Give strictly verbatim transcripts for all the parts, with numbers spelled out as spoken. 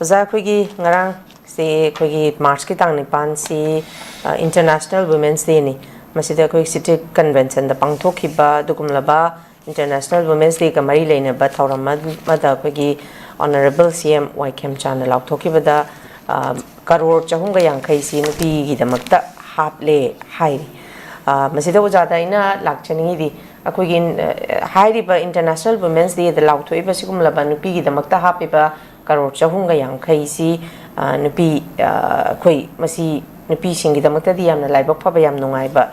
ꯑꯣꯖꯥ, ꯑꯩꯈꯣꯏꯒꯤ ꯉꯔꯥꯡꯁꯦ, ꯑꯩꯈꯣꯏꯒꯤ ꯃꯥꯔꯆꯀꯤ ꯇꯥꯡ ꯅꯤꯄꯥꯟꯁꯤ, ꯑ, International Women's Dayꯅꯤ꯫ ꯃꯁꯤꯗ ꯑꯩꯈꯣꯏ ꯁꯤꯇꯤ ꯀꯟꯚꯦꯟꯁꯟꯗ ꯄꯥꯡꯊꯣꯛꯈꯤꯕ ꯑꯗꯨꯒꯨꯝꯂꯕ International Women's Dayꯒ ꯃꯔꯤ ꯂꯩꯅꯕ ꯊꯧꯔꯝ ꯑꯃꯗ ꯑꯩꯈꯣꯏꯒꯤ Honourable C M Y ꯈꯦꯝꯆꯥꯟꯅ ꯂꯥꯎꯊꯣꯛꯈꯤꯕꯗ, ꯑ, ꯀꯔꯣꯔ ꯆꯍꯨꯝꯒ ꯌꯥꯡꯈꯩꯁꯤ ꯅꯨꯄꯤꯒꯤꯗꯃꯛꯇ ꯍꯥꯞꯂꯦ ꯍꯥꯏꯔꯤ꯫ ꯑ, ꯃꯁꯤꯗ ꯑꯣꯖꯥꯗ ꯑꯩꯅ ꯂꯥꯛꯆꯅꯤꯡꯉꯤꯗꯤ, ꯑꯩꯈꯣꯏꯒꯤ, ꯑ, ꯍꯥꯏꯔꯤꯕ International Women's Dayꯗ ꯂꯥꯎꯊꯣꯛꯏꯕ ꯁꯤꯒꯨꯝꯂꯕ ꯅꯨꯄꯤꯒꯤꯗꯃꯛꯇ ꯍꯥꯞꯄꯤꯕ ꯀꯔꯣꯔ ꯆꯍꯨꯝꯒ ꯌꯥꯡꯈꯩꯁꯤ, ꯑ, ꯅꯨꯄꯤ, ꯑ, ꯑꯩꯈꯣꯏ ꯃꯁꯤ ꯅꯨꯄꯤꯁꯤꯡꯒꯤꯗꯃꯛꯇꯗꯤ ꯌꯥꯝꯅ ꯂꯥꯏꯕꯛ ꯐꯕ, ꯌꯥꯝ ꯅꯨꯡꯉꯥꯏꯕ,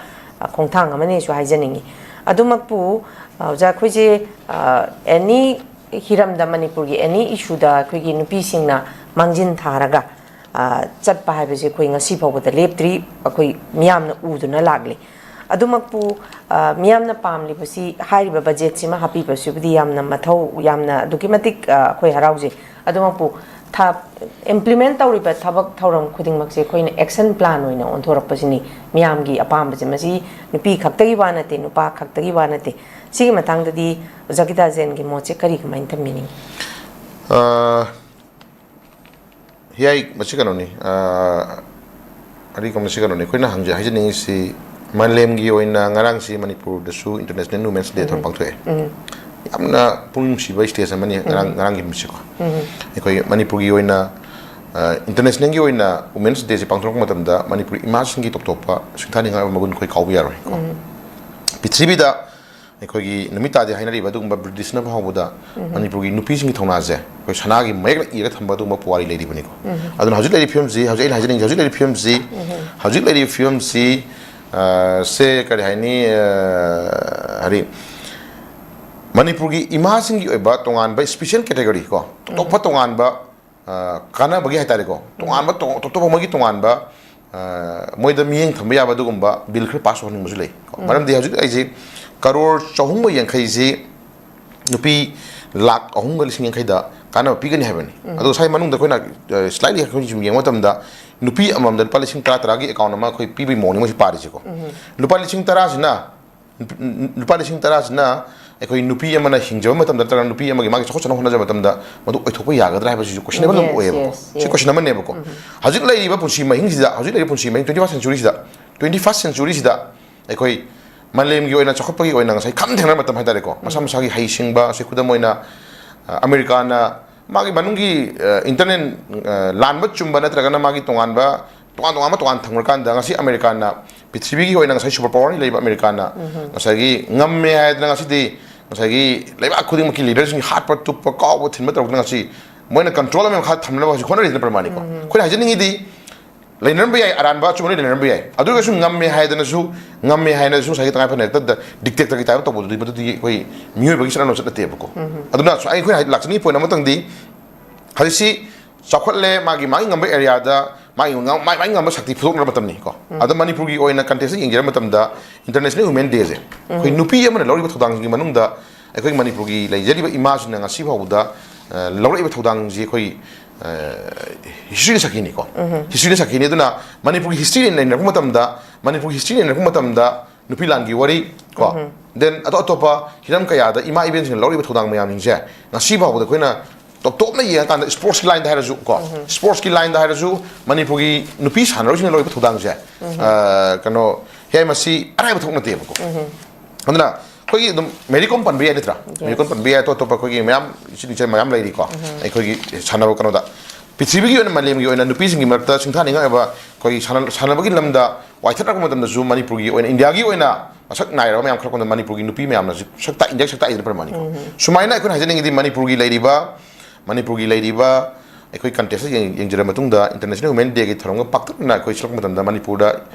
ꯑ, ꯈꯣꯡꯊꯥꯡ ꯑꯃꯅꯤꯁꯨ ꯍꯥꯏꯖꯅꯤꯡꯉꯤ꯫ ꯑꯗꯨꯃꯛꯄꯨ, ꯑ, ꯑꯣꯖꯥ, ꯑꯩꯈꯣꯏꯁꯦ, ꯑ, ꯑꯦꯅꯤ ꯍꯤꯔꯝꯗ, ꯃꯅꯤꯄꯨꯔꯒꯤ ꯑꯦꯅꯤ ꯏꯁꯨꯗ ꯑꯩꯈꯣꯏꯒꯤ ꯅꯨꯄꯤꯁꯤꯡꯅ ꯃꯥꯡꯖꯤꯟ ꯊꯥꯔꯒ, ꯑ, ꯆꯠꯄ ꯍꯥꯏꯕꯁꯦ ꯑꯩꯈꯣꯏ ꯉꯁꯤ ꯐꯥꯎꯕꯗ ꯂꯦꯞꯇ꯭ꯔꯤ, ꯑꯩꯈꯣꯏ ꯃꯤꯌꯥꯝꯅ ꯎꯗꯨꯅ ꯂꯥꯛꯂꯤ꯫ ꯑꯗꯨꯃꯛꯄꯨ, ꯑ, ꯃꯤꯌꯥꯝꯅ ꯄꯥꯝꯂꯤꯕꯁꯤ, ꯍꯥꯏꯔꯤꯕ ꯕꯖꯦꯠꯁꯤꯃ ꯍꯥꯞꯄꯤꯕꯁꯤꯕꯨꯗꯤ ꯌꯥꯝꯅ ꯃꯊꯧ, ꯌꯥꯝꯅ ꯑꯗꯨꯛꯀꯤ ꯃꯇꯤꯛ, ꯑ, ꯑꯩꯈꯣꯏ ꯍꯔꯥꯎꯖꯩ꯫ ꯑꯗꯨꯃꯛꯄꯨ ꯊ-, implement ꯇꯧꯔꯤꯕ ꯊꯕꯛ ꯊꯧꯔꯝ ꯈꯨꯗꯤꯡꯃꯛꯁꯦ ꯑꯩꯈꯣꯏꯅ action plan ꯑꯣꯏꯅ ꯑꯣꯟꯊꯣꯔꯛꯄꯁꯤꯅꯤ ꯃꯤꯌꯥꯝꯒꯤ ꯑꯄꯥꯝꯕꯁꯦ꯫ ꯃꯁꯤ ꯅꯨꯄꯤ ꯈꯛꯇꯒꯤ ꯋꯥ ꯅꯠꯇꯦ, ꯅꯨꯄꯥ ꯈꯛꯇꯒꯤ ꯋꯥ ꯅꯠꯇꯦ꯫ ꯁꯤꯒꯤ ꯃꯇꯥꯡꯗꯗꯤ ꯑꯣꯖꯥ ꯒꯤꯇꯥ ꯖꯦꯟꯒꯤ ꯃꯣꯠꯁꯦ ꯀꯔꯤ, ꯀꯃꯥꯏꯅ ꯊꯝꯕꯤꯅꯤꯡꯉꯤ? ꯑ, ꯍꯤꯌꯥꯏ, ꯃꯁꯤ ꯀꯩꯅꯣꯅꯤ, ꯑ, ꯑꯔꯤꯀꯝ, ꯃꯁꯤ ꯀꯩꯅꯣꯅꯤ, ꯑꯩꯈꯣꯏꯅ ꯍꯪꯖ-, ꯍꯥꯏꯖꯅꯤꯡꯉꯤꯁꯤ, ꯃꯥꯂꯦꯝꯒꯤ ꯑꯣꯏꯅ ꯉꯔꯥꯡꯁꯤ ꯃꯅꯤꯄꯨꯔꯗꯁꯨ International Women's Day ꯊꯧꯔꯝ ꯄꯥꯡꯊꯣꯛꯑꯦ꯫ ꯌꯥꯝꯅ ꯄꯨꯛꯅꯤꯡ ꯅꯨꯡꯁꯤꯕ ꯏꯁꯇꯦꯖ ꯑꯃꯅꯤ ꯉꯔꯥꯡ, ꯉꯔꯥꯡꯒꯤ ꯅꯨꯃꯤꯠꯁꯤꯀꯣ꯫ ꯑꯩꯈꯣꯏ ꯃꯅꯤꯄꯨꯔꯒꯤ ꯑꯣꯏꯅ, ꯑ, Internationalꯒꯤ ꯑꯣꯏꯅ Women's Dayꯁꯤ ꯄꯥꯡꯊꯣꯔꯛꯄ ꯃꯇꯝꯗ ꯃꯅꯤꯄꯨꯔꯤ ꯏꯃꯥꯁꯤꯡꯒꯤ ꯇꯣꯞ ꯇꯣꯞꯄ ꯁꯤꯡꯊꯥꯅꯤꯡꯉꯥꯏ ꯑꯣꯏꯕ ꯃꯒꯨꯟ ꯑꯩꯈꯣꯏ ꯀꯥꯎꯕ ꯌꯥꯔꯣꯏꯀꯣ꯫ ꯄ꯭ꯔꯤꯊꯤꯕꯤꯗ ꯑꯩꯈꯣꯏꯒꯤ ꯅꯨꯃꯤꯠ ꯇꯥꯗꯦ ꯍꯥꯏꯅꯔꯤꯕ ꯑꯗꯨꯒꯨꯝꯕ ꯕ꯭ꯔꯤꯇꯤꯁꯅ ꯐꯥꯎꯕꯗ ꯃꯅꯤꯄꯨꯔꯒꯤ ꯅꯨꯄꯤꯁꯤꯡꯒꯤ ꯊꯧꯅꯥꯁꯦ ꯑꯩꯈꯣꯏ ꯁꯅꯥꯒꯤ ꯃꯌꯦꯛꯅ ꯏꯔꯒ ꯊꯝꯕ ꯑꯗꯨꯒꯨꯝꯕ ꯄꯨꯋꯥꯔꯤ ꯂꯩꯔꯤꯕꯅꯤꯀꯣ꯫ ꯑꯗꯨꯅ ꯍꯧꯖꯤꯛ ꯂꯩꯔꯤꯕ ꯐꯤꯕꯝꯁꯤ, ꯍꯧꯖꯤꯛ ꯑꯩꯅ ꯍꯥꯏꯖꯅꯤꯡꯉꯤꯁꯦ, ꯍꯧꯖꯤꯛ ꯂꯩꯔꯤꯕ ꯐꯤꯕꯝꯁꯤ, ꯍꯧꯖꯤꯛ ꯂꯩꯔꯤꯕ ꯐꯤꯕꯝꯁꯤ, ꯑ, ꯁꯦ ꯀꯔꯤ ꯍꯥꯏꯅꯤ, ꯑ, ꯍꯥꯏꯗꯤ ꯃꯅꯤꯄꯨꯔꯒꯤ ꯏꯃꯥꯁꯤꯡꯒꯤ ꯑꯣꯏꯕ ꯇꯣꯉꯥꯟꯕ special category ꯀꯣ, ꯑꯇꯣꯞꯄ ꯇꯣꯉꯥꯟꯕ, ꯑ, ꯀꯥꯟꯅꯕꯒꯤ ꯍꯥꯏꯇꯥꯔꯦꯀꯣ, ꯇꯣꯉꯥꯟꯕ, ꯇꯣ-, ꯑꯇꯣꯞꯄ ꯃꯣꯏꯒꯤ ꯇꯣꯉꯥꯟꯕ, ꯑ, ꯃꯣꯏꯗ ꯃꯤꯠꯌꯦꯡ ꯊꯝꯕ ꯌꯥꯕ ꯑꯗꯨꯒꯨꯝꯕ ꯕꯤꯜ ꯈꯔ ꯄꯥꯁ ꯇꯧꯍꯟꯅꯤꯡꯕꯁꯨ ꯂꯩ ꯀꯣ꯫ ꯃꯔꯝꯗꯤ ꯍꯧꯖꯤꯛ ꯑꯩꯁꯦ ꯀꯔꯣꯔ ꯆꯍꯨꯝꯒ ꯌꯥꯡꯈꯩꯁꯤ ꯅꯨꯄꯤ ꯂꯥꯛ ꯑꯍꯨꯝꯒ ꯂꯤꯁꯤꯡ ꯌꯥꯡꯈꯩꯗ ꯀꯥꯟꯅꯕ ꯄꯤꯒꯅꯤ ꯍꯥꯏꯕꯅꯤ꯫ ꯑꯗꯣ ꯉꯁꯥꯏ ꯃꯅꯨꯡꯗ ꯑꯩꯈꯣꯏꯅ, ꯑ, slightly ꯑꯩꯈꯣꯏ ꯁꯨꯝ ꯌꯦꯡꯕ ꯃꯇꯝꯗ ꯅꯨꯄꯤ ꯑꯃꯃꯝꯗ ꯂꯨꯄꯥ ꯂꯤꯁꯤꯡ ꯇꯔꯥ ꯇꯔꯥꯒꯤ account ꯑꯃ ꯑꯩꯈꯣꯏ ꯄꯤꯕꯒꯤ ꯃꯑꯣꯡꯅꯤ ꯃꯣꯏꯁꯤ ꯄꯥꯔꯤꯁꯦꯀꯣ꯫ ꯂꯨꯄꯥ ꯂꯤꯁꯤꯡ ꯇꯔꯥꯁꯤꯅ, ꯂꯨꯄꯥ ꯂꯤꯁꯤꯡ ꯇꯔꯥꯁꯤꯅ, ꯑꯩꯈꯣꯏ ꯅꯨꯄꯤ ꯑꯃꯅ ꯍꯤꯡꯖꯕ ꯃꯇꯝꯗ ꯅꯠꯇ꯭ꯔꯒ ꯅꯨꯄꯤ ꯑꯃꯒꯤ ꯃꯥꯒꯤ ꯆꯥꯎꯈꯠ ꯆꯥꯎꯅꯕ ꯍꯣꯠꯅꯖꯕ ꯃꯇꯝꯗ ꯃꯗꯨ ꯑꯣꯏꯊꯣꯛꯄ ꯌꯥꯒꯗ꯭ꯔꯥ ꯍꯥꯏꯕꯁꯤꯁꯨ questionable ꯑꯃ Yes, ꯑꯣꯏꯌꯦꯕꯀꯣ꯫ Yes, ꯁꯤ yes. Question ꯑꯃꯅꯦꯕꯀꯣ꯫ ꯍꯧꯖꯤꯛ ꯂꯩꯔꯤꯕ ꯄꯨꯟꯁꯤ ꯃꯍꯤꯡꯁꯤꯗ, ꯍꯧꯖꯤꯛ ꯂꯩꯔꯤꯕ ꯄꯨꯟꯁꯤ ꯃꯍꯤꯡ twenty first century ꯁꯤꯗ, twenty first century ꯁꯤꯗ ꯑꯩꯈꯣꯏ ꯃꯥꯂꯦꯝꯒꯤ ꯑꯣꯏꯅ ꯆꯥꯎꯈꯠꯄꯒꯤ ꯑꯣꯏꯅ ꯉꯁꯥꯏ ꯈꯝ ꯊꯦꯡꯅꯔ ꯃꯇꯝ ꯍꯥꯏꯇꯥꯔꯦꯀꯣ꯫ ꯃꯁꯥ ꯃꯁꯥꯒꯤ ꯍꯩꯁꯤꯡꯕ, ꯁꯤ ꯈꯨꯗꯝ ꯑꯣꯏꯅ, ꯑ, ꯑꯃꯦꯔꯤꯀꯥꯅ ꯃꯥꯒꯤ ꯃꯅꯨꯡꯒꯤ, ꯑ, internal, ꯑ, ꯂꯥꯟꯕ ꯆꯨꯝꯕ ꯅꯠꯇ꯭ꯔꯒꯅ ꯃꯥꯒꯤ ꯇꯣꯉꯥꯟꯕ, ꯇꯣꯉꯥꯟ ꯇꯣꯉꯥꯟꯕ ꯇꯣꯉꯥꯟ ꯊꯝꯈ꯭ꯔꯀꯥꯟꯗ ꯉꯁꯤ ꯑꯃꯦꯔꯤꯀꯥꯅ ꯄ꯭ꯔꯤꯊꯤꯕꯤꯒꯤ ꯑꯣꯏꯅ ꯉꯁꯥꯏ super power ꯂꯩꯕ ꯑꯃꯦꯔꯤꯀꯥꯅ ꯉꯁꯥꯏꯒꯤ ꯉꯝꯃꯦ ꯍꯥꯏꯗꯅ ꯉꯁꯤꯗꯤ ꯉꯁꯥꯏꯒꯤ ꯂꯩꯕꯥꯛ ꯈꯨꯗꯤꯡꯃꯛꯀꯤ leaderꯁꯤꯡ ꯍꯥꯠꯄ, ꯇꯨꯞꯄ, ꯀꯥꯎꯕ, ꯊꯤꯟꯕ ꯇꯧꯔꯛꯇꯅ ꯉꯁꯤ ꯃꯣꯏꯅ control ꯑꯃ ꯃꯈꯥ ꯊꯝꯅꯕ ꯍꯧꯖꯤꯛ ꯍꯣꯠꯅꯔꯤꯗꯅ ꯄ꯭ꯔꯃꯥꯅꯤꯀꯣ꯫ ꯑꯩꯈꯣꯏꯅ ꯍꯥꯏꯖꯅꯤꯡꯉꯤꯗꯤ ꯂꯩꯅꯔꯝꯕ ꯌꯥꯏ, ꯑꯔꯥꯟꯕ ꯑꯆꯨꯝꯕ ꯂꯣꯏ ꯂꯩꯅꯔꯝꯕ ꯌꯥꯏ꯫ ꯑꯗꯨ ꯑꯣꯏꯔꯒꯁꯨ ꯉꯝꯃꯦ ꯍꯥꯏꯗꯅꯁꯨ, ꯉꯝꯃꯦ ꯍꯥꯏꯅꯁꯨ ꯉꯁꯥꯏꯒꯤ ꯇꯉꯥꯏ ꯐꯗꯅ ꯍꯦꯛꯇ dictatorꯒꯤ type ꯇꯧꯕꯗꯨꯗꯤ ꯃꯗꯨꯗꯤ ꯑꯩꯈꯣꯏ ꯃꯤꯑꯣꯏꯕꯒꯤ ꯆꯠꯅ ꯂꯣꯟꯆꯠ ꯅꯠꯇꯦꯕꯀꯣ꯫ ꯑꯗꯨꯅ ꯑꯩꯈꯣꯏꯅ ꯍꯥꯏ-, ꯂꯥꯛꯆꯅꯤꯡꯉꯤ point ꯑꯃꯇꯪꯗꯤ ꯍꯧꯖꯤꯛꯁꯤ ꯆꯥꯎꯈꯠꯂꯦ, ꯃꯥꯒꯤ, ꯃꯥꯒꯤ ꯉꯝꯕ areaꯗ ꯃꯥꯒꯤ ꯉꯝ-, ꯃꯥꯒꯤ, ꯃꯥꯒꯤ ꯉꯝꯕ ꯁꯛꯇꯤ ꯐꯨꯗꯣꯛꯅꯕ ꯃꯇꯝꯅꯤꯀꯣ꯫ ꯑꯗꯣ ꯃꯅꯤꯄꯨꯔꯒꯤ ꯑꯣꯏꯅ contextꯇ ꯌꯦꯡꯖꯔ ꯃꯇꯝꯗ International Women Dayꯁꯦ ꯑꯩꯈꯣꯏ ꯅꯨꯄꯤ ꯑꯃꯅ ꯂꯧꯔꯤꯕ ꯊꯧꯗꯥꯡꯁꯤꯡꯒꯤ ꯃꯅꯨꯡꯗ ꯑꯩꯈꯣꯏ ꯃꯅꯤꯄꯨꯔꯒꯤ ꯂꯩꯖꯔꯤꯕ ꯏꯃꯥꯁꯤꯡꯅ ꯉꯁꯤ ꯐꯥꯎꯕꯗ, ꯑ, ꯂꯧꯔꯛꯏꯕ ꯊꯧꯗꯥꯡꯁꯤ ꯑꯩꯈꯣꯏ, ꯑ, historyꯅ ꯁꯥꯈꯤꯅꯤꯀꯣ꯫ Historyꯅ ꯁꯥꯈꯤꯅꯤ꯫ ꯑꯗꯨꯅ ꯃꯅꯤꯄꯨꯔꯒꯤ history ꯅꯩꯅꯔꯛꯄ ꯃꯇꯝꯗ, ꯃꯅꯤꯄꯨꯔꯒꯤ history ꯅꯩꯅꯔꯛꯄ ꯃꯇꯝꯗ ꯅꯨꯄꯤ ꯂꯥꯟꯒꯤ ꯋꯥꯔꯤ ꯀꯣ, then ꯑꯇꯣꯞ ꯑꯇꯣꯞꯄ ꯍꯤꯔꯝ ꯀꯌꯥꯗ ꯏꯃꯥ ꯏꯕꯦꯟꯁꯤꯡꯅ ꯂꯧꯔꯤꯕ ꯊꯧꯗꯥꯡ ꯃꯌꯥꯝꯁꯤꯡꯁꯦ ꯉꯁꯤ ꯐꯥꯎꯕꯗ ꯑꯩꯈꯣꯏꯅ top topꯅ ꯌꯦꯡꯉꯀꯥꯟꯗ sportsꯀꯤ lineꯗ ꯍꯥꯏꯔꯁꯨ ꯀꯣ, sportsꯀꯤ lineꯗ ꯍꯥꯏꯔꯁꯨ ꯃꯅꯤꯄꯨꯔꯒꯤ ꯅꯨꯄꯤ ꯁꯥꯟꯅꯔꯣꯏꯁꯤꯡꯅ ꯂꯧꯔꯤꯕ ꯊꯧꯗꯥꯡꯁꯦ, ꯑ, ꯀꯩꯅꯣ, ꯍꯦ, ꯃꯁꯤ ꯑꯔꯥꯏꯕ ꯊꯕꯛ ꯅꯠꯇꯦꯕꯀꯣ꯫ ꯑꯗꯨꯅ ꯑꯩꯈꯣꯏꯒꯤ ꯑꯗꯨꯝ ꯃꯦꯔꯤ ꯀꯣꯝ ꯄꯟꯕ ꯌꯥꯏ ꯅꯠꯇ꯭ꯔꯥ? ꯃꯦꯔꯤ ꯀꯣꯝ ꯄꯟꯕ ꯌꯥꯏ, ꯑꯇꯣꯞ ꯑꯇꯣꯞꯄ ꯑꯩꯈꯣꯏꯒꯤ ꯃꯌꯥꯝ ꯏꯆꯤꯟ ꯏꯆꯦ ꯃꯌꯥꯝ ꯂꯩꯔꯤꯀꯣ꯫ ꯑꯩꯈꯣꯏꯒꯤ ꯁꯥꯟꯅꯕ ꯀꯩꯅꯣꯗ ꯄ꯭ꯔꯤꯊꯤꯕꯤꯒꯤ ꯑꯣꯏꯅ, ꯃꯥꯂꯦꯝꯒꯤ ꯑꯣꯏꯅ ꯅꯨꯄꯤꯁꯤꯡꯒꯤ ꯃꯔꯛꯇ ꯁꯤꯡꯊꯥꯅꯤꯡꯉꯥꯏ ꯑꯣꯏꯕ ꯑꯩꯈꯣꯏꯒꯤ ꯁꯥꯟꯅ-, ꯁꯥꯟꯅꯕꯒꯤ ꯂꯝꯗ ꯋꯥꯏꯊꯠꯅꯔꯛꯄ ꯃꯇꯝꯗꯁꯨ ꯃꯅꯤꯄꯨꯔꯒꯤ ꯑꯣꯏꯅ, ꯏꯟꯗꯤꯌꯥꯒꯤ ꯑꯣꯏꯅ ꯃꯁꯛ ꯅꯥꯏꯔꯕ ꯃꯌꯥꯝ ꯈꯔ ꯀꯣꯟꯗ ꯃꯅꯤꯄꯨꯔꯒꯤ ꯅꯨꯄꯤ ꯃꯌꯥꯝꯅꯁꯨ ꯁꯛ ꯇꯥꯛ-, ꯏꯟꯗꯤꯌꯥꯒꯤ ꯁꯛ ꯇꯥꯛꯏꯗꯅ ꯄ꯭ꯔꯃꯥꯅꯤꯀꯣ꯫ ꯁꯨꯃꯥꯏꯅ ꯑꯩꯈꯣꯏꯅ ꯍꯥꯏꯖꯅꯤꯡꯉꯤꯗꯤ ꯃꯅꯤꯄꯨꯔꯒꯤ ꯂꯩꯔꯤꯕ, ꯃꯅꯤꯄꯨꯔꯒꯤ ꯂꯩꯔꯤꯕ ꯑꯩꯈꯣꯏ contextꯇ ꯌꯦꯡ-, ꯌꯦꯡꯖꯔꯕ ꯃꯇꯨꯡꯗ International Women Dayꯒꯤ ꯊꯧꯔꯝꯒ ꯄꯥꯛꯇꯛꯅꯅ ꯑꯩꯈꯣꯏ ꯁꯤꯜꯂꯛꯄ ꯃꯇꯝꯗ ꯃꯅꯤꯄꯨꯔꯗ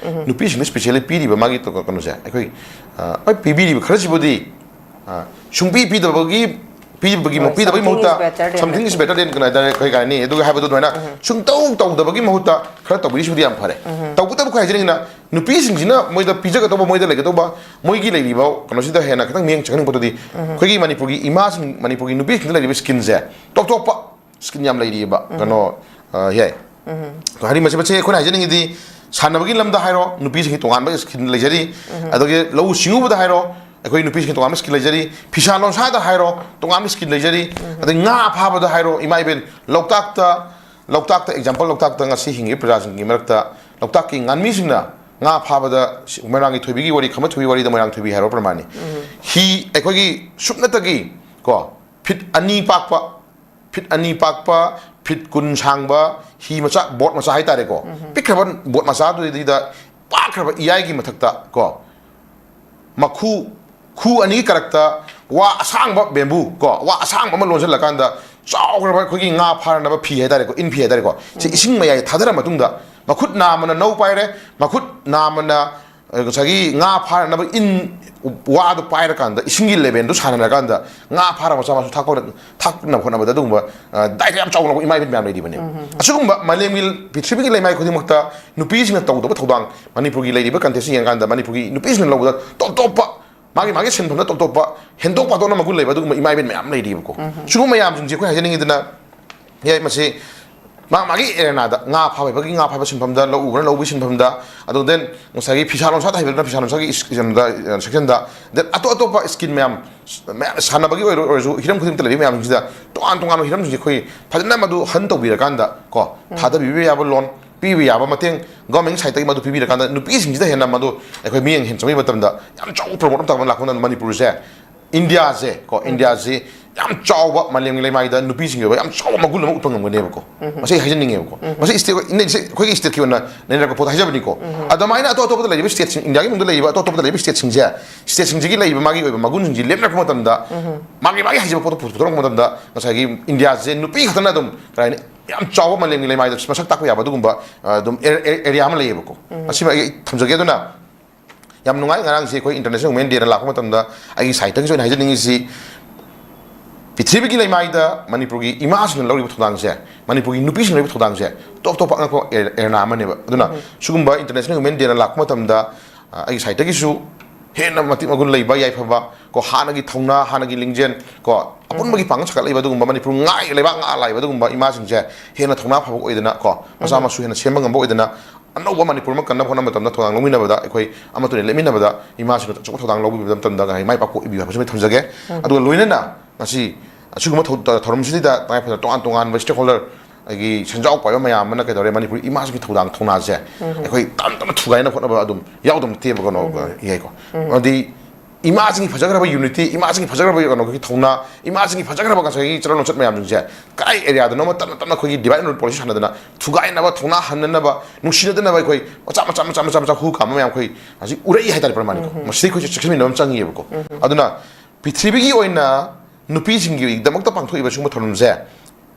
ꯅꯨꯄꯤꯁꯤꯡꯗ specially ꯄꯤꯔꯤꯕ ꯃꯥꯒꯤ ꯀꯩꯅꯣꯁꯦ, ꯑꯩꯈꯣꯏ, ꯑ, ꯍꯣꯏ, ꯄꯤꯕꯤꯔꯤꯕ ꯈꯔꯁꯤꯕꯨꯗꯤ, ꯑ, ꯁꯨꯡꯄꯤ ꯄꯤꯗꯕꯒꯤ, ꯄꯤꯕꯒꯤ, ꯍꯣꯏ, ꯄꯤꯗꯕꯒꯤ something ꯃꯍꯨꯠꯇ is better than something is nothing. Better than ꯀꯩꯅꯣ ꯍꯥꯏꯇꯥꯔꯦ, ꯑꯩꯈꯣꯏ ꯀꯩ ꯍꯥꯏꯅꯤ, ꯑꯗꯨꯒ ꯍꯥꯏꯕꯗꯣ ꯑꯗꯨꯃꯥꯏꯅ ꯁꯨꯡꯇꯧ ꯇꯧꯗꯕꯒꯤ ꯃꯍꯨꯠꯇ ꯈꯔ ꯇꯧꯕꯤꯔꯤꯁꯤꯕꯨꯗꯤ ꯌꯥꯝ ꯐꯔꯦ꯫ ꯇꯧꯕꯇꯕꯨ ꯑꯩꯈꯣꯏ ꯍꯥꯏꯖꯅꯤꯡꯉꯤꯅ ꯅꯨꯄꯤꯁꯤꯡꯁꯤꯅ ꯃꯣꯏꯗ ꯄꯤꯖꯒꯗꯧꯕ, ꯃꯣꯏꯗ ꯂꯩꯒꯗꯧꯕ, ꯃꯣꯏꯒꯤ ꯂꯩꯔꯤꯕ ꯀꯩꯅꯣꯁꯤꯗ ꯍꯦꯟꯅ ꯈꯤꯇꯪ ꯃꯤꯠꯌꯦꯡ ꯆꯪꯍꯟꯅꯤꯡꯕꯗꯨꯗꯤ ꯑꯩꯈꯣꯏꯒꯤ ꯃꯅꯤꯄꯨꯔꯒꯤ ꯏꯃꯥꯁꯤꯡ, ꯃꯅꯤꯄꯨꯔꯒꯤ ꯅꯨꯄꯤꯁꯤꯡꯗ ꯂꯩꯔꯤꯕ skillꯁꯦ top topꯄ skill ꯌꯥꯝ ꯂꯩꯔꯤꯑꯕ꯫ ꯀꯩꯅꯣ, ꯑ, ꯌꯥꯏ꯫ ꯍꯥꯏꯗꯤ ꯃꯁꯤ, ꯃꯁꯤ ꯑꯩꯈꯣꯏꯅ ꯍꯥꯏꯖꯅꯤꯡꯉꯤꯗꯤ ꯁꯥꯟꯅꯕꯒꯤ ꯂꯝꯗ ꯍꯥꯏꯔꯣ, ꯅꯨꯄꯤꯁꯤꯡꯒꯤ ꯇꯣꯉꯥꯟꯕ skill ꯂꯩꯖꯔꯤ꯫ ꯑꯗꯒꯤ ꯂꯧꯎ ꯁꯤꯡꯎꯕꯗ ꯍꯥꯏꯔꯣ, ꯑꯩꯈꯣꯏ ꯅꯨꯄꯤꯁꯤꯡ ꯇꯣꯉꯥꯟꯕ ꯁ꯭ꯀꯤꯜ ꯂꯩꯖꯔꯤ, ꯐꯤꯁꯥ ꯂꯣꯟꯁꯥꯗ ꯍꯥꯏꯔꯣ ꯇꯣꯉꯥꯟꯕ ꯁ꯭ꯀꯤꯜ ꯂꯩꯖꯔꯤ, ꯑꯗꯩ ꯉꯥ ꯐꯥꯕꯗ ꯍꯥꯏꯔꯣ, ꯏꯃꯥ ꯏꯕꯦꯟ, ꯂꯣꯛꯇꯥꯛꯇ, ꯂꯣꯛꯇꯥꯛꯇ ꯑꯦꯛꯖꯥꯝꯄꯜ, ꯂꯣꯛꯇꯥꯛꯇ ꯉꯁꯤ ꯍꯤꯡꯉꯤꯕ ꯄ꯭ꯔꯖꯥꯁꯤꯡꯒꯤ ꯃꯔꯛꯇ ꯂꯣꯛꯇꯥꯛꯀꯤ ꯉꯥꯟꯃꯤꯁꯤꯡꯅ ꯉꯥ ꯐꯥꯕꯗ ꯁꯤ-, ꯃꯣꯏꯔꯥꯡꯒꯤ ꯊꯣꯏꯕꯤꯒꯤ ꯋꯥꯔꯤ, ꯈꯝꯕ ꯊꯣꯏꯕꯤ ꯋꯥꯔꯤꯗ ꯃꯣꯏꯔꯥꯡ ꯊꯣꯏꯕꯤ ꯍꯥꯏꯔꯣ ꯄ꯭ꯔꯃꯥꯟꯅꯤ꯫ ꯍꯤ ꯑꯩꯈꯣꯏꯒꯤ ꯁꯨꯞꯅꯇꯒꯤ ꯀꯣ ꯐꯤꯠ ꯑꯅꯤ ꯄꯥꯛꯄ, ꯐꯤꯠ ꯑꯅꯤ ꯄꯥꯛꯄ, ꯐꯤꯠ ꯀꯨꯟ ꯁꯥꯡꯕ ꯍꯤ ꯃꯆꯥ, ꯕꯣꯠ ꯃꯆꯥ ꯍꯥꯏꯇꯥꯔꯦꯀꯣ, ꯄꯤꯛꯈ꯭ꯔꯕ ꯕꯣꯠ ꯃꯆꯥꯗꯨꯗꯩꯗꯨꯗ ꯄꯥꯛꯈ꯭ꯔꯕ ꯏꯌꯥꯏꯒꯤ ꯃꯊꯛꯇ ꯀꯣ ꯃꯈꯨ, ꯈꯨ ꯑꯅꯤꯒꯤ ꯀꯔꯛꯇ ꯋꯥ ꯑꯁꯥꯡꯕ, ꯕꯦꯝꯕꯨ ꯀꯣ, ꯋꯥ ꯑꯁꯥꯡꯕ ꯑꯃ ꯂꯣꯟꯁꯤꯜꯂꯀꯥꯟꯗ ꯆꯥꯎꯈ꯭ꯔꯕ ꯑꯩꯈꯣꯏꯒꯤ ꯉꯥ ꯐꯥꯅꯕ ꯐꯤ ꯍꯥꯏꯇꯥꯔꯦꯀꯣ, ꯏꯟ ꯐꯤ ꯍꯥꯏꯇꯥꯔꯦꯀꯣ, ꯁꯤ ꯏꯁꯤꯡ ꯃꯌꯥꯏꯗ ꯊꯥꯗꯔ ꯃꯇꯨꯡꯗ ꯃꯈꯨꯠ ꯅꯥꯝꯃꯅ ꯅꯧ ꯄꯥꯏꯔꯦ, ꯃꯈꯨꯠ ꯅꯥꯝꯃꯅ, ꯑ, ꯉꯁꯥꯏꯒꯤ ꯉꯥ ꯐꯥꯅꯅꯕ ꯏꯟ, ꯋꯥꯗꯨ ꯄꯥꯏꯔꯀꯥꯟꯗ ꯏꯁꯤꯡꯒꯤ ꯂꯦꯚꯦꯜꯗꯨ ꯁꯥꯟꯅꯔꯀꯥꯟꯗ ꯉꯥ ꯐꯥꯔ ꯃꯆꯥ ꯃꯁꯨ ꯊꯥꯛꯄ, ꯊꯥꯛꯅꯕ ꯍꯣꯠꯅꯕꯗ ꯑꯗꯨꯒꯨꯝꯕ, ꯑ, ꯗꯥꯏꯔ ꯌꯥꯝ ꯆꯥꯎꯅ ꯂꯧꯕ ꯏꯃꯥ ꯏꯕꯦꯟ ꯃꯌꯥꯝ ꯂꯩꯔꯤꯕꯅꯦ꯫ ꯑꯁꯤꯒꯨꯝꯕ ꯃꯥꯂꯦꯝꯒꯤ, ꯄ꯭ꯔꯤꯊꯤꯕꯤꯒꯤ ꯂꯩꯃꯥꯏ ꯈꯨꯗꯤꯡꯃꯛꯇ ꯅꯨꯄꯤꯁꯤꯡꯅ ꯇꯧꯗꯕ ꯊꯧꯗꯥꯡ ꯃꯅꯤꯄꯨꯔꯒꯤ ꯂꯩꯔꯤꯕ ꯀꯟꯇꯦꯛꯁꯁꯤ ꯌꯦꯡꯀꯥꯟꯗ ꯃꯅꯤꯄꯨꯔꯒꯤ ꯅꯨꯄꯤꯁꯤꯡꯅ ꯂꯧꯕꯗ ꯇꯣꯞ ꯇꯣꯞꯄ ꯃꯥꯒꯤ ꯃꯥꯒꯤ ꯁꯤꯟꯐꯝꯗ ꯇꯣꯞ ꯇꯣꯞꯄ ꯍꯦꯟꯗꯣꯛ ꯄꯥꯊꯣꯛꯅ ꯃꯒꯨꯟ ꯂꯩꯕ ꯑꯗꯨꯒꯨꯝꯕ ꯏꯃꯥ ꯏꯕꯦꯟ ꯃꯌꯥꯝ ꯂꯩꯔꯤꯕꯀꯣ꯫ ꯁꯤꯒꯨꯝꯕ ꯃꯌꯥꯝꯁꯤꯡꯁꯦ ꯑꯩꯈꯣꯏ ꯍꯥꯏꯖꯅꯤꯡꯉꯤꯗꯅ, ꯌꯥꯏ, ꯃꯁꯤ ꯃꯥ ꯃꯥꯒꯤ ꯑꯦꯔꯦꯅꯥꯗ ꯉꯥ ꯐꯥꯕ ꯍꯩꯕꯒꯤ ꯉꯥ ꯐꯥꯕ ꯁꯤꯟꯐꯝꯗ, ꯂꯧ ꯎꯕꯅ ꯂꯧ ꯎꯕꯒꯤ ꯁꯤꯟꯐꯝꯗ, ꯑꯗꯨ then ꯉꯁꯥꯏꯒꯤ ꯐꯤꯁꯥ ꯂꯣꯟꯁꯥꯗ ꯍꯩꯕꯗꯨꯅ ꯐꯤꯁꯥ ꯂꯣꯟꯁꯥꯒꯤ ꯏꯁ-, ꯀꯩꯅꯣꯗ, ꯑ, ꯁꯦꯛꯁꯟꯗ, then ꯑꯇꯣꯞ ꯑꯇꯣꯞꯄ ꯁ꯭ꯀꯤꯜ ꯃꯌꯥꯝ, ꯃꯌꯥꯝ ꯁꯥꯟꯅꯕꯒꯤ ꯑꯣꯏꯔꯣ-, ꯑꯣꯏꯔꯁꯨ ꯍꯤꯔꯝ ꯈꯨꯗꯤꯡꯃꯛꯇ ꯂꯩꯕ ꯃꯌꯥꯝꯁꯤꯡꯁꯤꯗ ꯇꯣꯉꯥꯟ ꯇꯣꯉꯥꯟꯕ ꯍꯤꯔꯝꯁꯤꯡꯁꯦ ꯑꯩꯈꯣꯏ ꯐꯖꯅ ꯃꯗꯨ ꯍꯟ ꯇꯧꯕꯤꯔꯀꯥꯟꯗ ꯀꯣ, ꯊꯥꯗꯕꯤꯕ ꯌꯥꯕ ꯂꯣꯟ ꯄꯤꯕ ꯌꯥꯕ ꯃꯇꯦꯡ ꯒꯣꯔꯃꯦꯟꯒꯤ ꯁꯥꯏꯠꯇꯒꯤ ꯃꯗꯨ ꯄꯤꯕꯤꯔꯀꯥꯟꯗ ꯅꯨꯄꯤꯁꯤꯡꯁꯤꯗ ꯍꯦꯟꯅ ꯃꯗꯨ ꯑꯩꯈꯣꯏ ꯃꯤꯠꯌꯦꯡ ꯍꯦꯟꯅ ꯆꯪꯕꯒꯤ ꯃꯇꯝꯗ ꯌꯥꯝ ꯆꯥꯎꯕ ꯄ꯭ꯔꯣꯃꯣꯠ ꯑꯃ ꯇꯧꯕ ꯂꯥꯛꯄ ꯃꯇꯝꯗ ꯃꯅꯤꯄꯨꯔꯁꯦ, ꯏꯟꯗꯤꯌꯥꯁꯦ ꯀꯣ, ꯏꯟꯗꯤꯌꯥꯁꯦ ꯌꯥꯝ ꯆꯥꯎꯕ ꯃꯥꯂꯦꯝꯒꯤ ꯂꯩꯃꯥꯏꯗ ꯅꯨꯄꯤꯁꯤꯡꯒꯤ ꯑꯣꯏꯕ ꯌꯥꯝ ꯆꯥꯎꯕ ꯃꯒꯨꯟ ꯑꯃ ꯎꯠꯄ ꯉꯝꯒꯅꯦꯕꯀꯣ꯫ ꯃꯁꯤ ꯍꯥꯏꯖꯅꯤꯡꯉꯦꯕꯀꯣ꯫ ꯃꯁꯤ ꯏꯁꯇꯦꯠ, ꯏꯟꯗꯤꯌꯟ ꯏꯁꯇꯦꯠ, ꯑꯩꯈꯣꯏꯒꯤ ꯏꯁꯇꯦꯠꯀꯤ ꯑꯣꯏꯅ ꯅꯩꯅꯔꯛꯄ ꯄꯣꯠꯇ ꯍꯥꯏꯖꯕꯅꯤꯀꯣ꯫ ꯑꯗꯨꯃꯥꯏꯅ ꯑꯇꯣꯞ ꯑꯇꯣꯞꯄꯗ ꯂꯩꯔꯤꯕ ꯏꯁꯇꯦꯠꯁꯤꯡ, ꯏꯟꯗꯤꯌꯥꯒꯤ ꯃꯅꯨꯡꯗ ꯂꯩꯔꯤꯕ ꯑꯇꯣꯞ ꯑꯇꯣꯞꯄꯗ ꯂꯩꯔꯤꯕ ꯏꯁꯇꯦꯠꯁꯤꯡꯁꯦ, ꯏꯁꯇꯦꯠꯁꯤꯡꯁꯤꯒꯤ ꯂꯩꯔꯤꯕ ꯃꯥꯒꯤ ꯑꯣꯏꯕ ꯃꯒꯨꯟꯁꯤꯡꯁꯤ ꯂꯦꯞꯅꯔꯛꯄ ꯃꯇꯝꯗ, ꯃꯥꯒꯤ ꯃꯥꯒꯤ ꯍꯩꯖꯕ ꯄꯣꯠꯇꯣ ꯄꯨꯊꯣꯔꯛꯄ ꯃꯇꯝꯗ ꯉꯁꯥꯏꯒꯤ ꯏꯟꯗꯤꯌꯥꯁꯦ ꯅꯨꯄꯤ ꯈꯛꯇꯅ ꯑꯗꯨꯝ ꯀꯩ ꯍꯥꯏꯅꯤ, ꯌꯥꯝ ꯆꯥꯎꯕ ꯃꯥꯂꯦꯝꯒꯤ ꯂꯩꯃꯥꯏꯗ ꯃꯁꯛ ꯇꯥꯛꯄ ꯌꯥꯕ ꯑꯗꯨꯒꯨꯝꯕ, ꯑ, ꯑꯗꯨꯝ ꯑꯦ-, ꯑꯦ-, ꯑꯦꯔꯤꯌꯥ ꯑꯃ ꯂꯩꯌꯦꯕꯀꯣ꯫ ꯃꯁꯤꯃ ꯑꯩ ꯊꯝꯖꯒꯦ꯫ ꯑꯗꯨꯅ ꯌꯥꯝ ꯅꯨꯡꯉꯥꯏ, ꯉꯔꯥꯡꯁꯦ ꯑꯩꯈꯣꯏ International Women Day ꯅ ꯂꯥꯛꯄ ꯃꯇꯝꯗ ꯑꯩꯒꯤ ꯁꯥꯏꯠꯇꯒꯤꯁꯨ ꯑꯩꯅ ꯍꯥꯏꯖꯅꯤꯡꯉꯤꯁꯤ, ꯄ꯭ꯔꯤꯊꯤꯕꯤꯒꯤ ꯂꯩꯃꯥꯏꯗ ꯃꯅꯤꯄꯨꯔꯒꯤ ꯏꯃꯥꯁꯤꯡꯅ ꯂꯧꯔꯤꯕ ꯊꯧꯗꯥꯡꯁꯦ, ꯃꯅꯤꯄꯨꯔꯒꯤ ꯅꯨꯄꯤꯁꯤꯡꯅ ꯂꯧꯔꯤꯕ ꯊꯧꯗꯥꯡꯁꯦ ꯇꯣꯞ ꯇꯣꯞꯄ ꯑꯉꯛꯄ ꯑꯦ-, ꯑꯦꯔꯦꯅꯥ ꯑꯃꯅꯦꯕ꯫ ꯑꯗꯨꯅ ꯁꯤꯒꯨꯝꯕ International Women Day ꯅ ꯂꯥꯛꯄ ꯃꯇꯝꯗ, ꯑ, ꯑꯩꯒꯤ ꯁꯥꯏꯠꯇꯒꯤꯁꯨ ꯍꯦꯟꯅ ꯃꯇꯤꯛ ꯃꯒꯨꯟ ꯂꯩꯕ, ꯌꯥꯏꯐꯕ ꯀꯣ, ꯍꯥꯟꯅꯒꯤ ꯊꯧꯅꯥ, ꯍꯥꯟꯅꯒꯤ ꯂꯤꯡꯖꯦꯜ ꯀꯣ, ꯑꯄꯨꯟꯕꯒꯤ ꯄꯥꯡꯒꯜ ꯁꯥꯒꯠꯂꯛꯏꯕ ꯑꯗꯨꯒꯨꯝꯕ ꯃꯅꯤꯄꯨꯔ ꯉꯥꯛ, ꯂꯩꯕꯥꯛ ꯉꯥꯛ ꯂꯥꯛꯏꯕ ꯑꯗꯨꯒꯨꯝꯕ ꯏꯃꯥꯁꯤꯡꯁꯦ ꯍꯦꯟꯅ ꯊꯧꯅꯥ ꯐꯕ ꯑꯣꯏꯗꯅ ꯀꯣ, ꯃꯆꯥ ꯃꯁꯨ ꯍꯦꯟꯅ ꯁꯦꯝꯕ ꯉꯝꯕ ꯑꯣꯏꯗꯅ, ꯑꯅꯧꯕ ꯃꯅꯤꯄꯨꯔ ꯑꯃ ꯀꯟꯅꯕ ꯍꯣꯠꯅꯕ ꯃꯇꯝꯗ ꯊꯧꯗꯥꯡ ꯂꯧꯃꯤꯟꯅꯕꯗ ꯑꯩꯈꯣꯏ ꯑꯃꯠꯇ ꯑꯣꯏꯅ ꯂꯦꯞꯃꯤꯟꯅꯕꯗ ꯏꯃꯥꯁꯤꯡꯅ ꯑꯆꯧꯕ ꯊꯧꯗꯥꯡ ꯂꯧꯕꯤꯕ ꯃꯇꯝꯗ ꯉꯁꯥꯏ ꯃꯥꯏ ꯄꯥꯛꯄ ꯑꯣꯏꯕꯤꯌꯨ ꯍꯥꯏꯕꯁꯤꯃ ꯊꯝꯖꯒꯦ꯫ ꯑꯗꯨꯒ ꯂꯣꯏꯅꯅ ꯉꯁꯤ ꯑꯁꯤꯒꯨꯝꯕ ꯊꯧ-, ꯊꯧꯔꯝꯁꯤꯗꯩꯗ ꯇꯉꯥꯏ ꯐꯗꯅ ꯇꯣꯉꯥꯟ ꯇꯣꯉꯥꯟꯕ stakeholder ꯑꯩꯒꯤ ꯁꯦꯟꯖꯥꯎ ꯄꯥꯏꯕ ꯃꯌꯥꯝ ꯑꯃꯅ ꯀꯩꯗꯧꯔꯦ, ꯃꯅꯤꯄꯨꯔ ꯏꯃꯥꯁꯤꯒꯤ ꯊꯧꯗꯥꯡ ꯊꯧꯅꯥꯁꯦ ꯑꯩꯈꯣꯏ ꯇꯞ ꯇꯞꯅ ꯊꯨꯒꯥꯏꯅ ꯈꯣꯠꯅꯕ ꯑꯗꯨꯝ ꯌꯥꯎꯗꯕ ꯅꯠꯇꯦꯕꯀꯣ, ꯌꯥꯏꯀꯣ꯫ ꯑꯃꯗꯤ ꯏꯃꯥꯁꯤꯡꯒꯤ ꯐꯖꯈ꯭ꯔꯕ unity, ꯏꯃꯥꯁꯤꯡꯒꯤ ꯐꯖꯈ꯭ꯔꯕ ꯀꯩꯅꯣꯒꯤ ꯊꯧꯅꯥ, ꯏꯃꯥꯁꯤꯡꯒꯤ ꯐꯖꯈ꯭ꯔꯕ ꯉꯁꯥꯏꯒꯤ ꯆꯠꯅ ꯂꯣꯟꯆꯠ ꯃꯌꯥꯝꯁꯤꯡꯁꯦ ꯀꯗꯥꯏ area ꯗꯅꯣꯃ ꯇꯞꯅ ꯇꯞꯅ ꯑꯩꯈꯣꯏꯒꯤ divide and rule policy ꯁꯥꯟꯅꯗꯅ ꯊꯨꯒꯥꯏꯅꯕ, ꯊꯧꯅꯥ ꯍꯟꯅꯅꯕ, ꯅꯨꯡꯁꯤꯅꯗꯅꯕ ꯑꯩꯈꯣꯏ ꯃꯆꯥ ꯃꯆꯥ ꯃꯆꯥ ꯃꯆꯥ ꯃꯆꯥ ꯍꯨ ꯀꯥꯝꯕ ꯃꯌꯥꯝ ꯑꯩꯈꯣꯏ ꯍꯧꯖꯤꯛ ꯎꯔꯛꯏ ꯍꯥꯏꯇꯥꯔꯦ ꯄ꯭ꯔꯃꯥꯅꯤꯀꯣ꯫ ꯃꯁꯤꯗ ꯑꯩꯈꯣꯏꯁꯦ ꯆꯦꯛꯁꯤꯟꯃꯤꯟꯅꯕ ꯑꯃ ꯆꯪꯉꯤꯑꯕꯀꯣ꯫ ꯑꯗꯨꯅ ꯄ꯭ꯔꯤꯊꯤꯕꯤꯒꯤ ꯑꯣꯏꯅ ꯅꯨꯄꯤꯁꯤꯡꯒꯤꯗꯃꯛꯇ ꯄꯥꯡꯊꯣꯛꯏꯕ ꯁꯤꯒꯨꯝꯕ ꯊꯧꯔꯝꯁꯦ,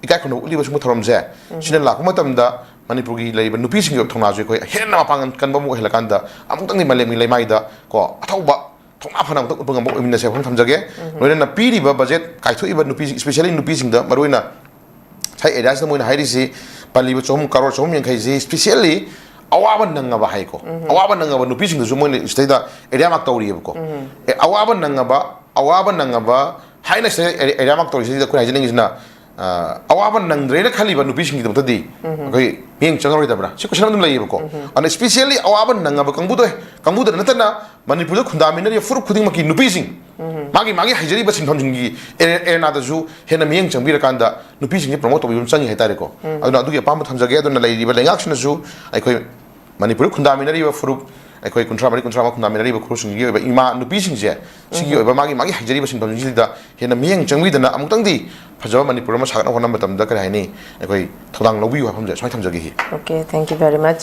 ꯏꯀꯥꯏ ꯈꯨꯝꯅꯕ ꯎꯠꯂꯤꯕ ꯁꯤꯒꯨꯝꯕ ꯊꯧꯔꯝꯁꯦ, ꯁꯤꯅ ꯂꯥꯛꯄ ꯃꯇꯝꯗ ꯃꯅꯤꯄꯨꯔꯒꯤ ꯂꯩꯔꯤꯕ ꯅꯨꯄꯤꯁꯤꯡꯒꯤ ꯑꯣꯏꯕ ꯊꯧꯅꯥꯁꯨ ꯑꯩꯈꯣꯏ ꯍꯦꯟꯅ ꯃꯄꯥꯡꯒꯜ ꯀꯟꯕ ꯑꯃ ꯑꯣꯏꯍꯜꯂꯀꯥꯟꯗ ꯑꯃꯨꯛꯇꯪꯗꯤ ꯃꯥꯂꯦꯝꯒꯤ ꯂꯩꯃꯥꯏꯗ ꯀꯣ ꯑꯊꯧꯕ ꯊꯧꯅꯥ ꯐꯅ ꯑꯃꯨꯛꯇꯪ ꯎꯠꯄ ꯉꯝꯕ ꯑꯣꯏꯃꯤꯟꯅꯁꯦ ꯍꯥꯏꯕ ꯊꯝꯖꯒꯦ꯫ ꯂꯣꯏꯅꯅ ꯄꯤꯔꯤꯕ ꯕꯖꯦꯠ ꯀꯥꯏꯊꯣꯛꯏꯕ ꯅꯨꯄꯤ, specially ꯅꯨꯄꯤꯁꯤꯡꯗ ꯃꯔꯨꯑꯣꯏꯅ ꯉꯁꯥꯏ area ꯁꯤꯗ ꯃꯣꯏꯅ ꯍꯥꯏꯔꯤꯁꯤ, ꯄꯜꯂꯤꯕ ꯆꯍꯨꯝ, ꯀꯔꯣꯔ ꯆꯍꯨꯝ ꯌꯥꯡꯈꯩꯁꯤ specially ꯑꯋꯥꯕ ꯅꯪꯉꯕ ꯍꯥꯏꯀꯣ꯫ ꯑꯋꯥꯕ ꯅꯪꯉꯕ ꯅꯨꯄꯤꯁꯤꯡꯗꯁꯨ ꯃꯣꯏꯅ ꯁꯤꯗꯩꯗ area mark ꯇꯧꯔꯤꯑꯕꯀꯣ꯫ ꯑꯦ, ꯑꯋꯥꯕ ꯅꯪꯉꯕ, ꯑꯋꯥꯕ ꯅꯪꯉꯕ ꯍꯥꯏꯅ ꯁꯤꯗ area, area mark ꯇꯧꯔꯤꯁꯤꯗ ꯑꯩꯈꯣꯏꯅ ꯍꯥꯏꯖꯅꯤꯡꯉꯤꯁꯤꯅ, ꯑ, ꯑꯋꯥꯕ ꯅꯪꯗ꯭ꯔꯦꯅ ꯈꯜꯂꯤꯕ ꯅꯨꯄꯤꯁꯤꯡꯒꯤꯗꯃꯛꯇꯗꯤ ꯑꯩꯈꯣꯏ ꯃꯤꯠꯌꯦꯡ ꯆꯪꯉꯔꯣꯏꯗꯕ꯭ꯔꯥ? ꯁꯤ question ꯑꯗꯨꯝ ꯂꯩꯌꯦꯕꯀꯣ꯫ ꯑꯗꯨꯅ specially ꯑꯋꯥꯕ ꯅꯪꯉꯕ ꯀꯥꯡꯕꯨꯗ, ꯀꯥꯡꯕꯨꯗ ꯅꯠꯇꯅ ꯃꯅꯤꯄꯨꯔꯗ ꯈꯨꯟꯗꯥꯃꯤꯟꯅꯔꯤꯕ ꯐꯨꯔꯨꯞ ꯈꯨꯗꯤꯡꯃꯛꯀꯤ ꯅꯨꯄꯤꯁꯤꯡ, ꯃꯥꯒꯤ, ꯃꯥꯒꯤ ꯍꯩꯖꯔꯤꯕ ꯁꯤꯟꯐꯝꯁꯤꯡꯒꯤ ꯑꯦ-, arena ꯗꯁꯨ ꯍꯦꯟꯅ ꯃꯤꯠꯌꯦꯡ ꯆꯪꯕꯤꯔꯀꯥꯟꯗ ꯅꯨꯄꯤꯁꯤꯡꯁꯦ promote ꯇꯧꯕꯤꯕ ꯑꯃ ꯆꯪꯉꯤ ꯍꯥꯏꯇꯥꯔꯦꯀꯣ꯫ ꯑꯗꯨꯅ ꯑꯗꯨꯒꯤ ꯑꯄꯥꯝꯕ ꯊꯝꯖꯒꯦ꯫ ꯑꯗꯨꯅ ꯂꯩꯔꯤꯕ ꯂꯩꯉꯥꯛꯁꯤꯅꯁꯨ ꯑꯩꯈꯣꯏ ꯃꯅꯤꯄꯨꯔꯗ ꯈꯨꯟꯗꯥꯃꯤꯟꯅꯔꯤꯕ ꯐꯨꯔꯨꯞ, ꯑꯩꯈꯣꯏ ꯀꯨꯟꯊ꯭ꯔꯥ ꯃꯔꯤ, ꯀꯨꯟꯊ꯭ꯔꯥ ꯃꯉꯥ ꯈꯨꯟꯗꯥꯃꯤꯟꯅꯔꯤꯕ ꯐꯨꯔꯨꯞꯁꯤꯡꯒꯤ ꯑꯣꯏꯕ ꯏꯃꯥ ꯅꯨꯄꯤꯁꯤꯡꯁꯦ, ꯁꯤꯒꯤ ꯑꯣꯏꯕ ꯃꯥꯒꯤ, ꯃꯥꯒꯤ ꯍꯩꯖꯔꯤꯕ ꯁꯤꯟꯐꯝꯁꯤꯡꯁꯤꯗ ꯍꯦꯟꯅ ꯃꯤꯠꯌꯦꯡ ꯆꯪꯕꯤꯗꯅ ꯑꯃꯨꯛꯇꯪꯗꯤ ꯐꯖꯕ ꯃꯅꯤꯄꯨꯔ ꯑꯃ ꯁꯥꯒꯠꯅꯕ ꯍꯣꯠꯅꯕ ꯃꯇꯝꯗ, ꯀꯔꯤ ꯍꯥꯏꯅꯤ, ꯑꯩꯈꯣꯏ ꯊꯧꯗꯥꯡ ꯂꯧꯕꯤꯌꯨ ꯍꯥꯏꯕ ꯋꯥꯐꯝꯁꯦ ꯁꯨꯃꯥꯏꯅ ꯊꯝꯖꯒꯦ꯫ Okay, thank you very much꯫